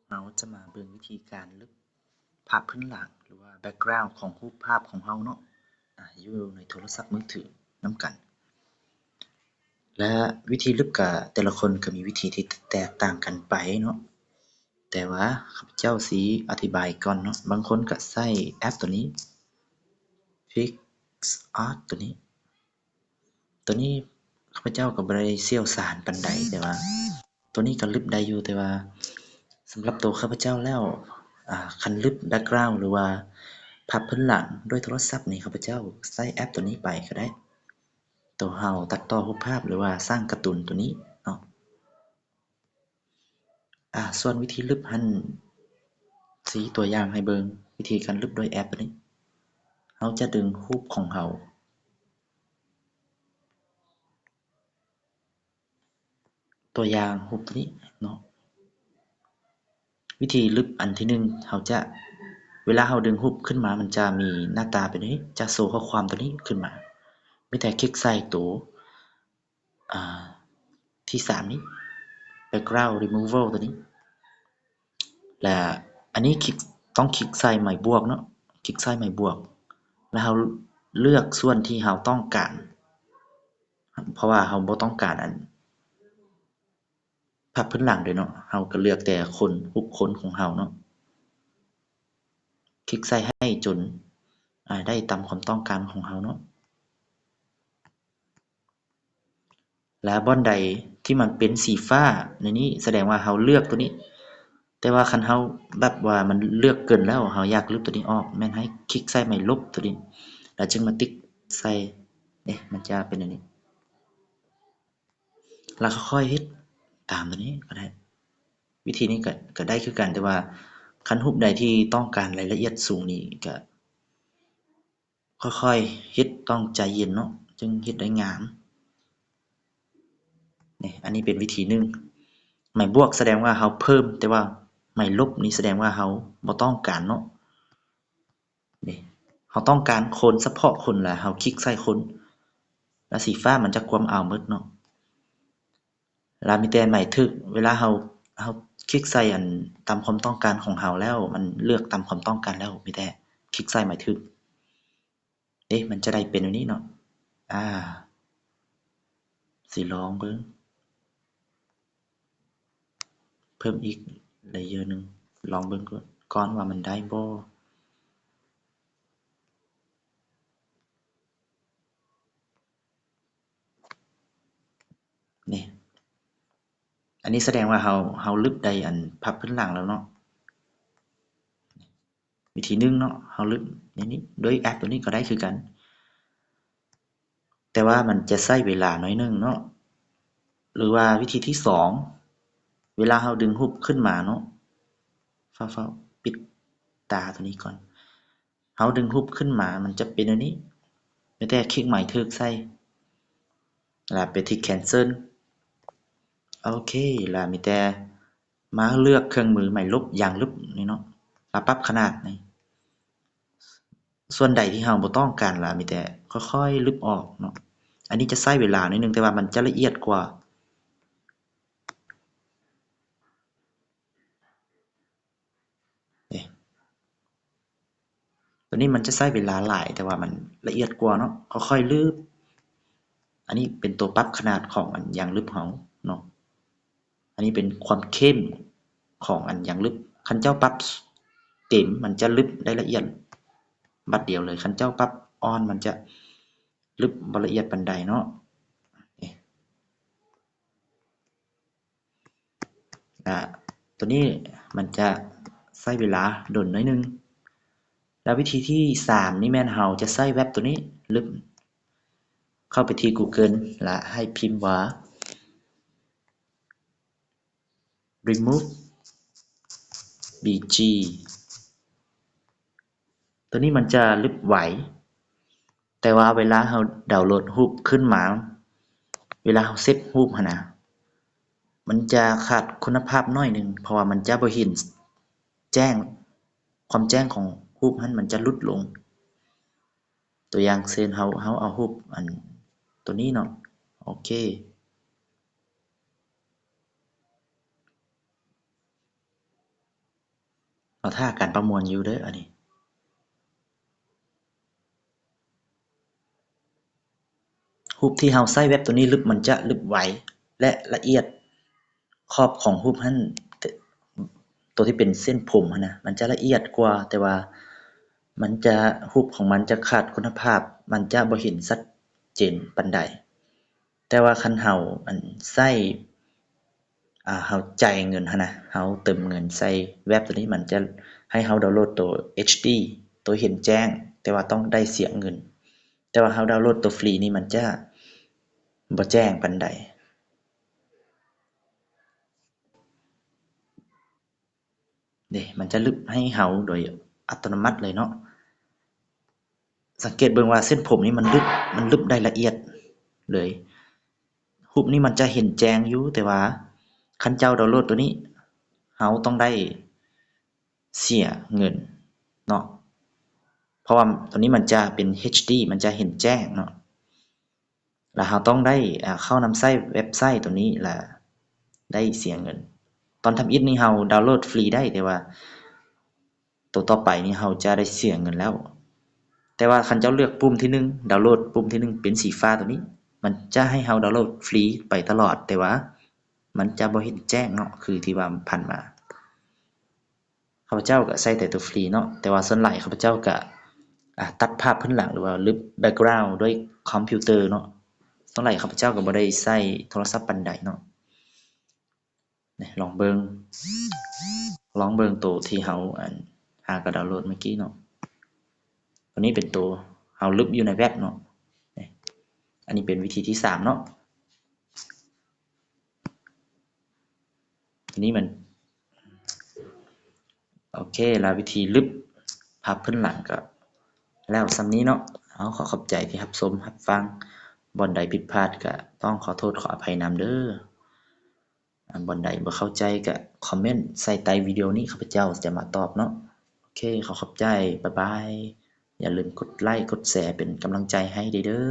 ເຮົາຈະມາເບິ່ງວິທີການລຶບພາບພື້ນຫຼັງ ຫຼືວ່າ background ຂອງຮູບພາບຂອງເຮົາເນາະ ອາ ຢູ່ໃນໂທລະສັບມືຖືນຳກັນ. ແລະ ວິທີລຶບກະ ແຕ່ລະຄົນກະມີວິທີທີ່ແຕກຕ່າງກັນໄປເນາະ, ແຕ່ວ່າຂ້າພະເຈົ້າຊິອະທິບາຍກ່ອນເນາະ. ບາງຄົນກະໃຊ້ແອັບໂຕນີ້ PicsArt ໂຕນີ້. ໂຕນີ້ຂ້າພະເຈົ້າກໍບໍ່ໄດ້ຊ່ຽວຊານປານໃດ, ແຕ່ວ່າໂຕນີ້ກໍລຶບໄດ້ຢູ່, ແຕ່ວ່າສຳລັບໂຕຂ້າພະເຈົ້າແລ້ວ ອາ ຄັນລຶບ background ຫຼືວ່າພາບພື້ນຫຼັງດ້ວຍໂທລະສັບນີ້ ຂ້າພະເຈົ້າໃຊ້ແອັບໂຕນີ້ໄປກໍໄດ້, ໂຕເຮົາຕັດຕໍ່ຮູບພາບ ຫຼືວ່າສ້າງກາຕູນໂຕນີ້ເນາະ. ອາ ສ່ວນວິທີລຶບຫັ້ນ ຊີ້ຕົວຢ່າງໃຫ້ເບິ່ງ ວິທີການລຶບດ້ວຍແອັບນີ້ ເຮົາຈະດຶງຮູບຂອງເຮົາ ຕົວຢ່າງຮູບໂຕນີ້ເນາະ. ວິທີລຶບອັນທີໜຶ່ງ ເຮົາຈະ ເວລາເຮົາດຶງຮູບຂຶ້ນມາ ມັນຈະມີໜ້າຕາແບບນີ້ ຈະໂຊຂໍ້ຄວາມໂຕນີ້ຂຶ້ນມາ. ມີແຕ່ຄລິກໃສ່ໂຕ ອາ ທີສາມນີ້ background removal ໂຕນີ້ ແລະ ອັນນີ້ຄລິກ ຕ້ອງຄລິກໃສ່ໄມ້ບວກເນາະ, ຄລິກໃສ່ໄມ້ບວກ ແລ້ວເຮົາເລືອກສ່ວນທີ່ເຮົາຕ້ອງການ ເພາະວ່າເຮົາບໍ່ຕ້ອງການອັນ ພາບພື້ນຫຼັງເດ້ເນາະ, ເຮົາກໍເລືອກແຕ່ຄົນ ຮູບຄົນຂອງເຮົາເນາະ. ຄລິກໃສ່ໃຫ້ຈົນ ອາ ໄດ້ຕາມຄວາມຕ້ອງການຂອງເຮົາເນາະ. ແລະ ບ່ອນໃດທີ່ມັນເປັນສີຟ້າໃນນີ້ ສະແດງວ່າເຮົາເລືອກໂຕນີ້, ແຕ່ວ່າຄັນເຮົາແບບວ່າມັນເລືອກເກີນແລ້ວ ເຮົາຢາກລຶບໂຕນີ້ອອກ ແມ່ນໃຫ້ຄລິກໃສ່ໄມ້ລົບໂຕນີ້ ແລ້ວຈຶ່ງມາຕິກໃສ່ ເດ້ ມັນຈະເປັນແນວນີ້. ແລ້ວຄ່ອຍໆເຮັດຕາມໂຕນີ້ກໍໄດ້. ວິທີນີ້ກໍ ກໍໄດ້ຄືກັນ, ແຕ່ວ່າຄັນຮູບໃດທີ່ຕ້ອງການລາຍລະອຽດສູງນີ້ກໍຄ່ອຍໆເຮັດ, ຕ້ອງໃຈເຢັນເນາະ ຈຶ່ງເຮັດໄດ້ງາມ. ນີ້ ອັນນີ້ເປັນວິທີໜຶ່ງ. ໄມ້ບວກສະແດງວ່າເຮົາເພີ່ມ, ແຕ່ວ່າໄມ້ລົບນີ້ສະແດງວ່າເຮົາບໍ່ຕ້ອງການເນາະ. ນີ້ ເຮົາຕ້ອງການຄົນ ສະເພາະຄົນ ແລ້ວເຮົາຄລິກໃສ່ຄົນ ແລ້ວສີຟ້າມັນຈະກວມເອົາໝົດເນາະ. ແລ້ວມີແຕ່ໝາຍຖືກ ເວລາເຮົາ ເຮົາຄລິກໃສ່ອັນຕາມຄວາມຕ້ອງການຂອງເຮົາແລ້ວ ມັນເລືອກຕາມຄວາມຕ້ອງການແລ້ວ ມີແຕ່ຄລິກໃສ່ໝາຍຖືກ ເດ້ ມັນຈະໄດ້ເປັນແນວນີ້ເນາະ. ອາ ຊິລອງເບິ່ງ ເພີ່ມອີກເລເຢີໜຶ່ງ ລອງເບິ່ງກ່ອນວ່າມັນໄດ້ບໍ່. ນີ້ ອັນນີ້ສະແດງວ່າເຮົາ ເຮົາລຶບໄດ້ອັນພາບພື້ນຫຼັງແລ້ວເນາະ. ວິທີໜຶ່ງເນາະ ເຮົາລຶບໃນນີ້ ໂດຍແອັບໂຕນີ້ກໍໄດ້ຄືກັນ ແຕ່ວ່າມັນຈະໃຊ້ເວລາໜ້ອຍໜຶ່ງເນາະ. ຫຼືວ່າວິທີທີສອງ ເວລາເຮົາດຶງຮູບຂຶ້ນມາເນາະ ຟ້າວໆ ປິດຕາໂຕນີ້ກ່ອນ. ເຮົາດຶງຮູບຂຶ້ນມາ ມັນຈະເປັນແນວນີ້ ມີແຕ່ຄລິກໝາຍຖືກໃສ່ ແລ້ວໄປທີ່ cancel. ໂອເຄ ແລ້ວມີແຕ່ມາເລືອກເຄື່ອງມືໝາຍລົບ ຢ່າງລຶບນີ້ເນາະ ແລ້ວປັບຂະໜາດນີ້. ສ່ວນໃດທີ່ເຮົາບໍ່ຕ້ອງການ ແລ້ວມີແຕ່ຄ່ອຍໆລຶບອອກເນາະ. ອັນນີ້ຈະໃຊ້ເວລາໜ້ອຍໜຶ່ງ ແຕ່ວ່າມັນຈະລະອຽດກວ່າ. ເອີ ຕົວນີ້ມັນຈະໃຊ້ເວລາຫຼາຍ ແຕ່ວ່າມັນລະອຽດກວ່າເນາະ ຄ່ອຍໆລຶບ. ອັນນີ້ເປັນຕົວປັບຂະໜາດຂອງອັນຢາງລຶບເຮົາເນາະ. ອັນນີ້ເປັນຄວາມເຂັ້ມຂອງອັນຢາງລຶບ. ຄັນເຈົ້າປັບເຕັມ ມັນຈະລຶບໄດ້ລະອຽດບັດດຽວເລີຍ. ຄັນເຈົ້າປັບອ່ອນ ມັນຈະລຶບບໍ່ລະອຽດປານໃດເນາະ. ອາ ຕົວນີ້ມັນຈະໃຊ້ເວລາດົນໜ້ອຍໜຶ່ງ. ແລ້ວວິທີທີສາມນີ້ແມ່ນເຮົາຈະໃຊ້ແວັບຕົວນີ້ ລຶບເຂົ້າໄປທີ່ Google ແລະ ໃຫ້ພິມວ່າ remove bg. ຕົວນີ້ມັນຈະລຶບໄວ ແຕ່ວ່າເວລາເຮົາດາວໂຫຼດຮູບຂຶ້ນມາ ເວລາເຮົາເຊບຮູບຫັ້ນນະ ມັນຈະຂາດຄຸນນະພາບໜ້ອຍໜຶ່ງ ເພາະວ່າມັນຈະບໍ່ເຫັນແຈ້ງ ຄວາມແຈ້ງຂອງຮູບຫັ້ນມັນຈະຫຼຸດລົງ. ຕົວຢ່າງເຊັ່ນ ເຮົາ ເຮົາເອົາຮູບອັນຕົວນີ້ເນາະ ໂອເຄ. ເຮົາຖ້າການປະມວນຢູ່ເດີ ອັນນີ້ ຮູບທີ່ເຮົາໃຊ້ແວັບໂຕນີ້ລຶບ ມັນຈະລຶບໄວ ແລະ ລະອຽດ ຂອບຂອງຮູບຫັ້ນ ໂຕທີ່ເປັນເສັ້ນຜົມຫັ້ນນະ ມັນຈະລະອຽດກວ່າ ແຕ່ວ່າມັນຈະ ຮູບຂອງມັນຈະຂາດຄຸນນະພາບ ມັນຈະບໍ່ເຫັນຊັດເຈນປານໃດ. ແຕ່ວ່າຄັນເຮົາ ອັນ ໃຊ້ ອ່າ ເຮົາຈ່າຍເງິນຫັ້ນນະ ເຮົາເຕີມເງິນໃສ່ແວັບໂຕນີ້ ມັນຈະໃຫ້ເຮົາດາວໂຫຼດໂຕເອັດດີ ໂຕເຫັນແຈ້ງ ແຕ່ວ່າຕ້ອງໄດ້ເສຍເງິນ. ແຕ່ວ່າເຮົາດາວໂຫຼດໂຕຟຣີນີ້ ມັນຈະບໍ່ແຈ້ງປານໃດ. ເດ້ ມັນຈະລຶບໃຫ້ເຮົາໂດຍອັດຕະໂນມັດເລີຍເນາະ. ສັງເກດເບິ່ງວ່າເສັ້ນຜົມນີ້ມັນລຶບ ມັນລຶບໄດ້ລະອຽດເລີຍ. ຮູບນີ້ມັນຈະເຫັນແຈ້ງຢູ່ ແຕ່ວ່າຄັນເຈົ້າດາວໂຫຼດໂຕນີ້ ເຮົາຕ້ອງໄດ້ເສຍເງິນເນາະ ເພາະວ່າໂຕນີ້ມັນຈະເປັນເອັດດີ ມັນຈະເຫັນແຈ້ງເນາະ. ລະເຮົາຕ້ອງໄດ້ ອາ ເຂົ້ານຳໃຊ້ເວັບໄຊໂຕນີ້ ລະໄດ້ເສຍເງິນ. ຕອນທຳອິດນີ້ເຮົາດາວໂຫຼດຟຣີໄດ້ ແຕ່ວ່າໂຕຕໍ່ໄປນີ້ເຮົາຈະໄດ້ເສຍເງິນແລ້ວ. ແຕ່ວ່າຄັນເຈົ້າເລືອກປຸ່ມທີໜຶ່ງ ດາວໂຫຼດປຸ່ມທີໜຶ່ງເປັນສີຟ້າໂຕນີ້ ມັນຈະໃຫ້ເຮົາດາວໂຫຼດຟຣີໄປຕະຫຼອດ ແຕ່ວ່າມັນຈະບໍ່ເຫັນແຈ້ງເນາະ ຄືທີ່ວ່າຜ່ານມາ. ຂ້າພະເຈົ້າກະໃຊ້ແຕ່ໂຕຟຣີເນາະ ແຕ່ວ່າສ່ວນຫຼາຍຂ້າພະເຈົ້າກະ ອາ ຕັດພາບພື້ນຫຼັງ ຫຼືວ່າລຶບແບັກກຣາວດ້ວຍຄອມພິວເຕີເນາະ. ສ່ວນຫຼາຍຂ້າພະເຈົ້າກະບໍ່ໄດ້ໃຊ້ໂທລະສັບປານໃດເນາະ. ນີ້ ລອງເບິ່ງ ລອງເບິ່ງໂຕທີ່ເຮົາ ອັນ ຫາກະດາວໂຫຼດເມື່ອກີ້ເນາະ. ໂຕນີ້ເປັນໂຕເຮົາລຶບຢູ່ໃນແວັບເນາະ. ນີ້ ອັນນີ້ເປັນວິທີທີສາມເນາະ. ທີນີ້ມັນ ໂອເຄ ລະວິທີລຶບພາບພື້ນຫຼັງກະແລ້ວສ່ຳນີ້ເນາະ. ເອົາ ຂໍຂອບໃຈທີ່ຮັບຊົມຮັບຟັງ. ບ່ອນໃດຜິດພາດກະຕ້ອງຂໍໂທດຂໍອະໄພນຳເດີ. ອັນ ບ່ອນໃດບໍ່ເຂົ້າໃຈກະຄອມເມັນໃສ່ໃຕ້ວິດີໂອນີ້ ຂ້າພະເຈົ້າຈະມາຕອບເນາະ. ໂອເຄ ຂໍຂອບໃຈ. ບາຍບາຍ. ຢ່າລືມກົດໄລກົດແຊເປັນກຳລັງໃຈໃຫ້ເດີ.